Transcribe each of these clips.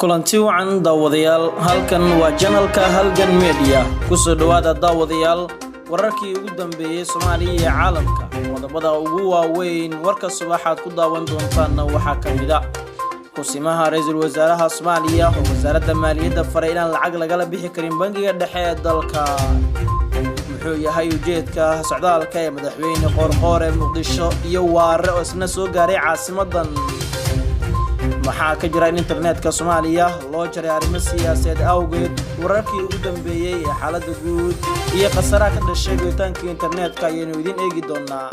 Kulanti wacan, daawadayaal. Halkan waa channelka Halgan Media. Kusoo dhowaada, daawadayaal, wararkii ugu dambeeyey Soomaaliya iyo caalamka. Qodobada ugu waaweyn warka subaxaad ku daawan doontaanna waxaa ka mid a kusimaha ra-iisul wasaaraha Soomaaliya oo Wasaaradda Maaliyadda faray inaan lacag lagala bixi karin Bangiga Dhexe ee dalka. Muxuu yahay ujeedka socdaalka ee Madaxweyne Qoorqoor ee Muqdisho iyo Waare oo isna soo gaaray caasimadan? Maxaa ka jira in internetka Soomaaliya loo jaray arrimo siyaasadeed awgeed? Wararkii ugu dambeeyey ee xaaladda guud iyo khasaraha ka dhashay go'itaanka internetka ayaynu idiin eegi doonaa,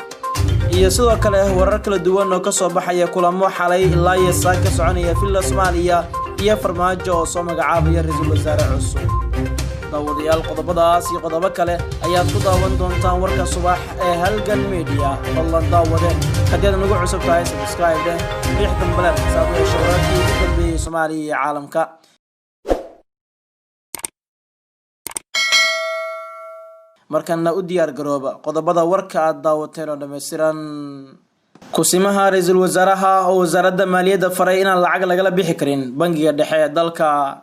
iyo sidoo kale warar kala duwan oo kasoo baxaya kulamo xalay ilaa iyo saa ka soconaya Villa Soomaaliya iyo Farmaajo oo soo magacaabaya ra-iisul wasaare cusub. Daawadayaal, qodobadaas iyo qodobo kale ayaad ku daawan doontaan warka subax ee Halgan Media. Fadlan daawade, haddii aad nagu cusub tahay, subscribe dheh, riix gambaleelka si aad u hesho wararkii ugu dambeeyey Soomaaliya iyo caalamka. Markana u diyaar garooba qodobada warka aad daawateen oo dhammaystiran. Kusimaha ra-iisul wasaaraha oo Wasaaradda Maaliyadda faray inaan lacag lagala bixi karin Bangiga Dhexe ee dalka.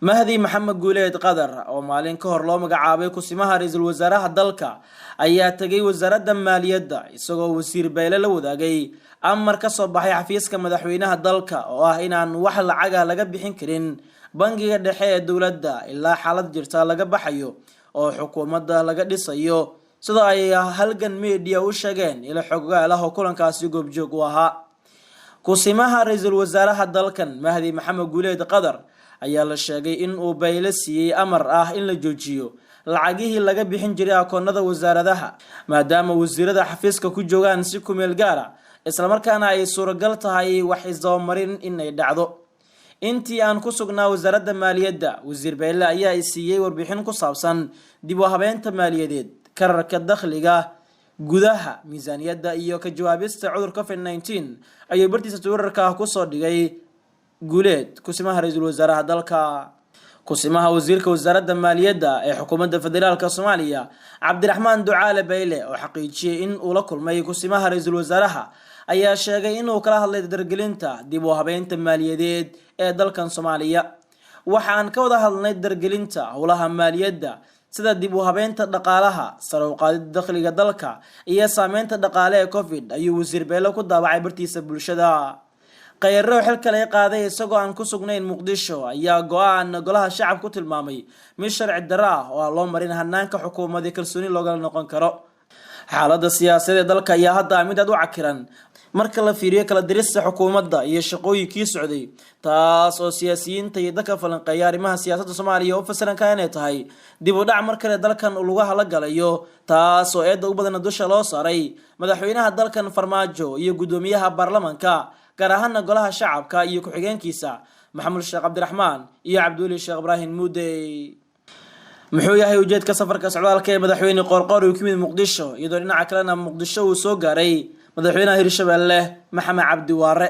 Mahdi Maxamed Guuleed Qadar, oo maalin ka hor loo magacaabay kusimaha ra-iisul wasaaraha dalka, ayaa tegay Wasaaradda Maaliyadda, isagoo Wasiir Beyle la wadaagay amar ka soo baxay xafiiska madaxweynaha dalka oo ah inaan wax lacaga laga bixin karin Bangiga Dhexe ee dowladda ilaa xaalad jirta laga baxayo oo xukuumadda laga dhisayo, sida ay Halgan Media u sheegeen ilo xoggaal ah oo kulankaasi goobjoog u ahaa. Kusimaha ra-iisul wasaaraha dalkan, Mahdi Maxamed Guuleed Qadar, ayaa la sheegay in uu Bayle siiyey amar ah in la joojiyo lacagihii laga bixin jiray akoonada wasaaradaha, maadaama wasiirada xafiiska ku joogaan si kumeel gaara, islamarkaana ay suuragal tahay wax isdabamarin inay dhacdo. "Intii aan ku sugnaa Wasaaradda Maaliyadda, Wasiir Bayle ayaa i siiyey warbixin ku saabsan dib u habeynta maaliyadeed, kararka dakhliga gudaha, miisaaniyadda iyo ka jawaabista cudur COVID-19," ayuu bartiisa Twitterka kusoo dhigay Guuleed, kusimaha ra-iisul wasaaraha dalka. Kusimaha wasiirka Wasaaradda Maaliyadda ee xukuumadda federaalka Soomaaliya, Cabdiraxmaan Ducaale Bayle, oo xaqiijiyey in uu la kulmay kusimaha ra-iisul wasaaraha, ayaa sheegay inuu kala hadlay dargelinta dib u habeynta maaliyadeed ee dalkan Soomaaliya. "Waxaan ka wada hadalnay dargelinta howlaha maaliyadda, sida dib u habeynta dhaqaalaha, sare u qaadida dakhliga dalka iyo saameynta dhaqaale ee COVID," ayuu Wasiir Beyle ku daabacay bartiisa bulshada. Khayre xilka laga qaaday isagoo aan ku sugnayn Muqdisho ayaa go'aan Golaha Shacabka ku tilmaamay mid sharci darro ah oo aan loo marin hanaanka xukuumadii kalsooni loogala noqon karo. Xaaladda siyaasadeed ee dalka ayaa hadda mid aad u cakiran marka la fiiriyo kala dirista xukuumadda iyo shaqooyinkii socday, taas oo siyaasiyiinta iyo dadka falanqeeya arrimaha siyaasadda Soomaaliya u fasiran kara inay tahay dib u dhac mar kale dalkan lugaha la galayo, taas oo eedda u badana dusha loo saaray madaxweynaha dalkan Farmaajo iyo guddoomiyaha baarlamanka, gaar ahaana Golaha Shacabka, iyo ku-xigeenkiisa Maxamuud Sheekh Cabdiraxmaan iyo Cabdiweli Sheekh Ibraahim Muudey. Muxuu yahay ujeedka safarka socdaalka ee Madaxweyne Qoorqoor uu ku yimid Muqdisho, iyadoo dhinaca kalena Muqdisho uu soo gaaray Madaxweynaha Hirshabelle Maxamed Cabdi Waare?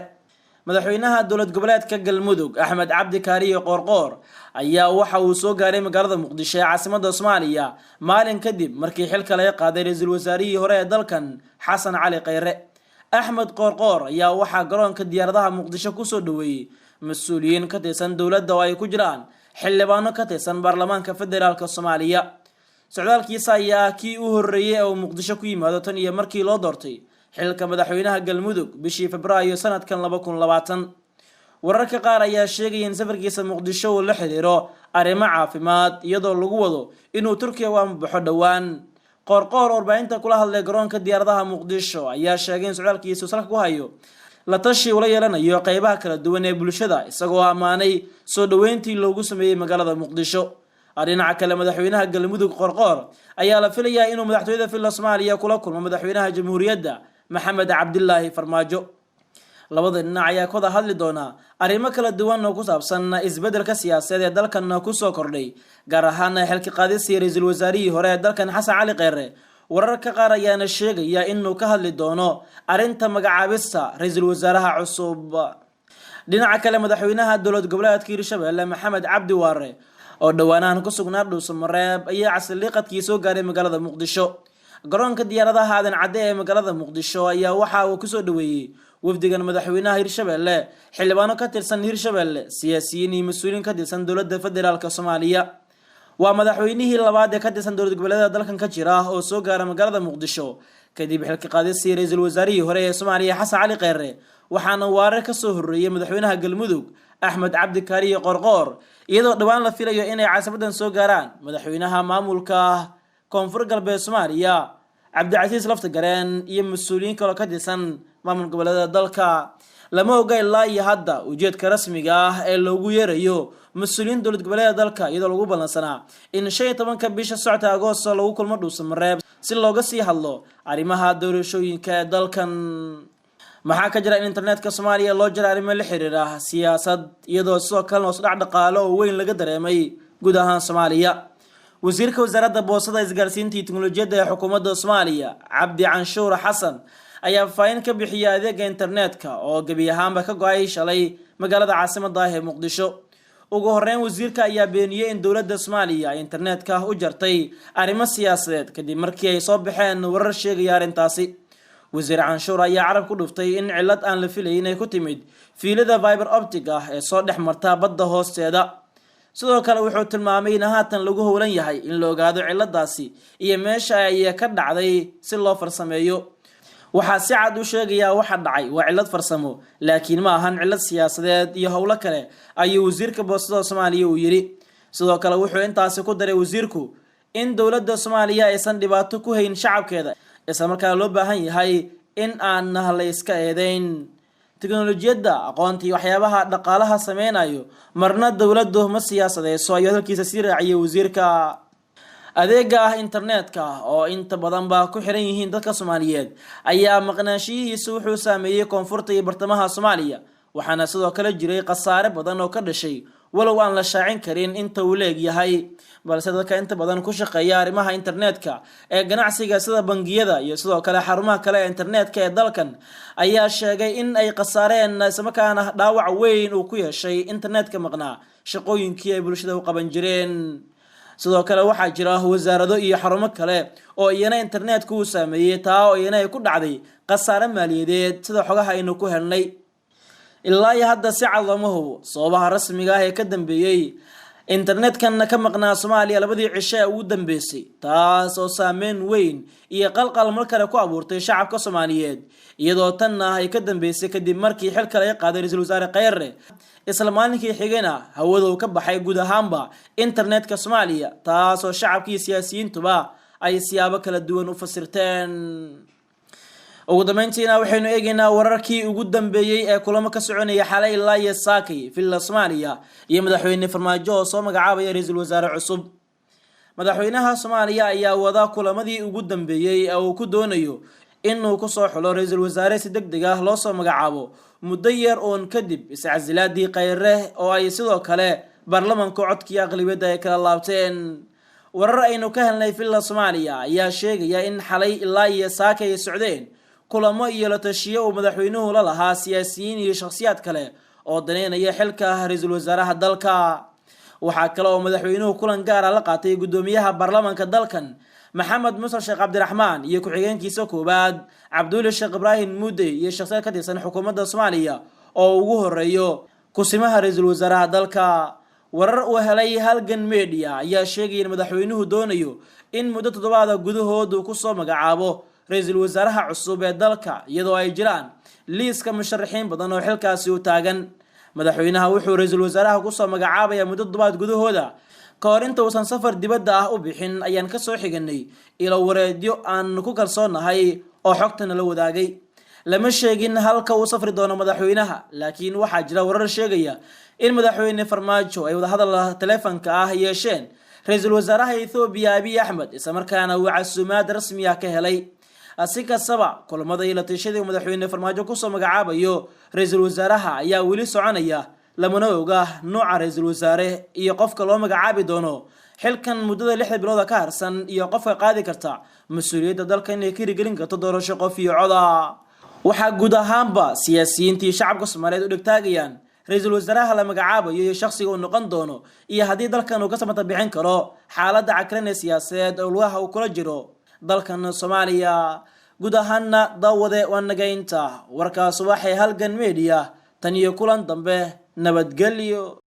Madaxweynaha dowlad goboleedka Galmudug, Axmed Cabdi Kaariye Qoorqoor, ayaa waxa uu soo gaaray magaalada Muqdisho ee caasimada Soomaaliya maalin kadib markii xilka laga qaaday ra-iisul wasaarihii hore ee dalkan, Xasan Cali Kheyre. Axmed Qoorqoor ayaa waxaa garoonka diyaaradaha Muqdisho kusoo dhaweeyey mas-uuliyiin ka tirsan dowladda oo ay ku jiraan xildhibaano ka tirsan baarlamaanka federaalka Soomaaliya. Socdaalkiisa ayaa kii u horreeyey ee uu Muqdisho ku yimaado tan iyo markii loo doortay xilka madaxweynaha Galmudug bishii Febraayo sanadkan 2020. Wararka qaar ayaa sheegaya in safarkiisa Muqdisho uu la xiriiro arrimo caafimaad, iyadoo lagu wado inuu Turkiya u ambaxo dhowaan. Qoorqoor, warbaahinta kula hadlay garoonka diyaaradaha Muqdisho, ayaa sheegay in socdaalkiisu salka ku hayo la tashi ula yeelanayo qeybaha kala duwan ee bulshada, isagoo ammaanay soo dhoweyntii loogu sameeyey magaalada Muqdisho. Dhinaca kale, madaxweynaha Galmudug Qorqoor ayaa la filayaa inuu madaxtooyada Villa Soomaaliya kula kulmo madaxweynaha Jamhuuriyadda Maxamed Cabdilaahi Farmaajo. Labada dhinac ayaa ka wada hadli doonaa arrimo kala duwan oo ku saabsan isbeddelka siyaasadeed ee dalkan kusoo kordhay, gaar ahaan xilka qaadisii ra-iisul wasaarihii hore ee dalkan, Xasan Cali Kheyre. Wararka qaar ayaana sheegaya inuu ka hadli doono arrinta magacaabista ra-iisul wasaaraha cusub. Dhinaca kale, madaxweynaha dowlad goboleedka Hirshabelle Maxamed Cabdi Waare, oo dhowaanahan ku sugnaa Dhuusamareeb, ayaa casiliiqadkii soo gaaray magaalada Muqdisho. Garoonka diyaaradaha Aadan Cadde ee magaalada Muqdisho ayaa waxa uu kusoo dhaweeyey Wafdigan madaxweynaha Hirshabelle, xildhibaano ka tirsan Hirshabelle, siyaasiyiin iyo mas-uuliyiin ka tirsan dowladda federaalka Soomaaliya. Waa madaxweynihii labaad ee ka tirsan dowlad goboleedyada dalkan ka jira oo soo gaara magaalada Muqdisho kadib xilka qaadisii ra-iisul wasaarihii hore ee Soomaaliya, Xasan Cali Kheyre, waxaana waarar kasoo horreeyay madaxweynaha Galmudug, Axmed Cabdi Kaariye Qorqoor, iyadoo dhowaan la filayo inay caasimadan soo gaaraan madaxweynaha maamulka Koonfur Galbeed Soomaaliya, Cabdicasiis Laftagareen, iyo mas-uuliyiin kaloo ka tirsan maamul goboleedyada dalka. Lama oga ilaa iyo hadda ujeedka rasmiga ah ee loogu yeerayo mas-uuliyiin dowlad goboleeda dalka, iyadoo lagu ballansanaa in 15-ka bisha socota Agoosto lagu kulmo Dhuusamareeb si looga sii hadlo arrimaha doorashooyinka ee dalkan. Maxaa ka jira in internetka Soomaaliya loo jira arrimo la xiriira siyaasad, iyadoo sidoo kalena hoos-dhac dhaqaale oo weyn laga dareemay guud ahaan Soomaaliya? Wasiirka wasaaradda Boosada, Isgaarsiinta iyo Teknolojiyadda ee xukuumadda Soomaaliya, Cabdi Canshuur Xasan, ayaa faahfaahin ka bixiyay adeega internetka oo gebi ahaanba ka go-ay shalay magaalada caasimada ah ee Muqdisho. Ugu horeyn, wasiirka ayaa beeniyey in dowladda Soomaaliya ay internetka u jartay arrimo siyaasadeed, kadib markii ay soo baxeen warar sheegaya arrintaasi. Wasiir Canshuur ayaa carab ku dhuftay in cillad aan la filayn ay ku timid fiilada fiber optic ah ee soo dhex marta badda hoosteeda. Sidoo kale wuxuu tilmaamay in haatan lagu howlan yahay in la ogaado ciladaasi iyo meesha ay ka dhacday si loo farsameeyo. "Waxaa si cad u sheegayaa waxa dhacay waa cillad farsamo, laakiin ma ahan cillad siyaasadeed iyo howlo kale," ayuu wasiirka boostada Soomaaliya uu yidhi. Sidoo kale wuxuu intaasi ku daray wasiirku in dowladda Soomaaliya aysan dhibaato ku hayn shacabkeeda, islamarkaana loo baahan yahay in aan la iska eedeyn. "Teknolojiyadda, aqoonta iyo waxyaabaha dhaqaalaha sameynayo marna dowladdu ma siyaasadeyso," ayuu hadalkiisa sii raaciyay wasiirka. Adeega ah internetka oo inta badan ba ku xiran yihiin dadka Soomaaliyeed ayaa maqnaanshiyihiisa wuxuu saameeyey koonfurta iyo bartamaha Soomaaliya, waxaana sidoo kale jiray khasaare badan oo ka dhashay, walow aan la shaacin karin inta uu leeg yahay. Balse dadka inta badan ku shaqeeya arrimaha internetka ee ganacsiga, sida bangiyada iyo sidoo kale xarumaha kale ee internetka ee dalkan, ayaa sheegay in ay khasaareen, islamarkaana dhaawac weyn uu ku yeeshay internetka maqnaa shaqooyinkii ay bulshada u qaban jireen. Sidoo kale waxaa jira wasaarado iyo xarumo kale oo iyana internetka uu saameeyey, taa oo iyana ay ku dhacday khasaare maaliyadeed, sida xogaha aynu ku helnay. Ilaa iyo hadda si cad looma hubo sababaha rasmiga ah ee ka dambeeyey internetkan ka maqnaa Soomaaliya labadii cisho ee ugu dambeysay, taas oo saameyn weyn iyo qalqal mar kale ku abuurtay shacabka Soomaaliyeed, iyadoo tanna ay ka dambeysay kadib markii xilka laga qaaday ra-iisul wasaare Kheyre, isla maalinkii xigayna hawada uu ka baxay guud ahaanba internetka Soomaaliya, taas oo shacabkii siyaasiyiintuba ay siyaabo kala duwan u fasirteen. Ugu dambeyntiina waxaynu eegaynaa wararkii ugu dambeeyey ee kulamo ka soconaya xalay ilaa iyo saakay Villa Soomaaliya iyo madaxweyne Farmaajo oo soo magacaabaya ra-iisul wasaare cusub. Madaxweynaha Soomaaliya ayaa wada kulamadii ugu dambeeyey ee uu ku doonayo inuu kusoo xulo ra-iisul wasaare si deg deg ah loo soo magacaabo, muddo yar uun kadib iscasilaadii Kheyre oo ay sidoo kale baarlamanka codkii aqlibiyadda ay kala laabteen. Warar aynu ka helnay Villa Soomaaliya ayaa sheegaya in xalay ilaa iyo saaka ay socdeen kulamo iyo la tashiyo uu madaxweynuhu la lahaa siyaasiyiin iyo shakhsiyaad kale oo daneynaya xilka ra-iisul wasaaraha dalka. Waxaa kale oo madaxweynuhu kulan gaara la qaatay guddoomiyaha baarlamanka dalkan, Maxamed Mursal Sheekh Cabdiraxmaan, iyo ku-xigeenkiisa koowaad, Cabduuli Sheekh Ibraahim Muudey, iyo shakhsiyaad ka tirsan xukuumadda Soomaaliya oo ugu horeeyo kusimaha ra-iisul wasaaraha dalka. Warar uu helay Halgan Media ayaa sheegaya in madaxweynuhu doonayo in muddo toddobaada gudahood uu kusoo magacaabo ra-iisul wasaaraha cusub ee dalka, iyadoo ay jiraan liiska musharaxiin badan oo xilkaasi u taagan. Madaxweynaha wuxuu ra-iisul wasaaraha kusoo magacaabaya muddo toddobaad gudahooda ka hor inta uusan safar dibadda ah u bixin, ayaan kasoo xiganay ilo wareedyo aan ku kalsoonahay oo xogtana la wadaagay. Lama sheegin halka uu safri doono madaxweynaha, laakiin waxaa jira warar sheegaya in madaxweyne Farmaajo ay wadahadal taleefanka ah yeesheen ra-iisul wasaaraha Ethoobiya, Abiy Axmed, islamarkaana uu casuumaad rasmi ah ka helay. Si kastaba, kulamada iyo latishadii uu madaxweyne Farmaajo kusoo magacaabayo ra-iisul wasaaraha ayaa weli soconaya, lamana oga nooca ra-iisul wasaare iyo qofka loo magacaabi doono xilkan muddada 6da bilooda ka harsan, iyo qofka qaadi karta mas-uuliyadda dalka inay ka hirgelin karto doorasho qof iyo coda. Waxaa guud ahaanba siyaasiyiintii shacabka Soomaaliyeed u dhegtaagayaan ra-iisul wasaaraha la magacaabayo iyo shakhsiga uu noqon doono, iyo haddii dalkan uu ka samata bixin karo xaaladda cakran ee siyaasadeed oo lugaha uu kula jiro dalkan Soomaaliya. Guud ahaana daawade waa nagaynta warkaas waxay Halgan Media. Tan iyo kulan dambe, nabadgelyo.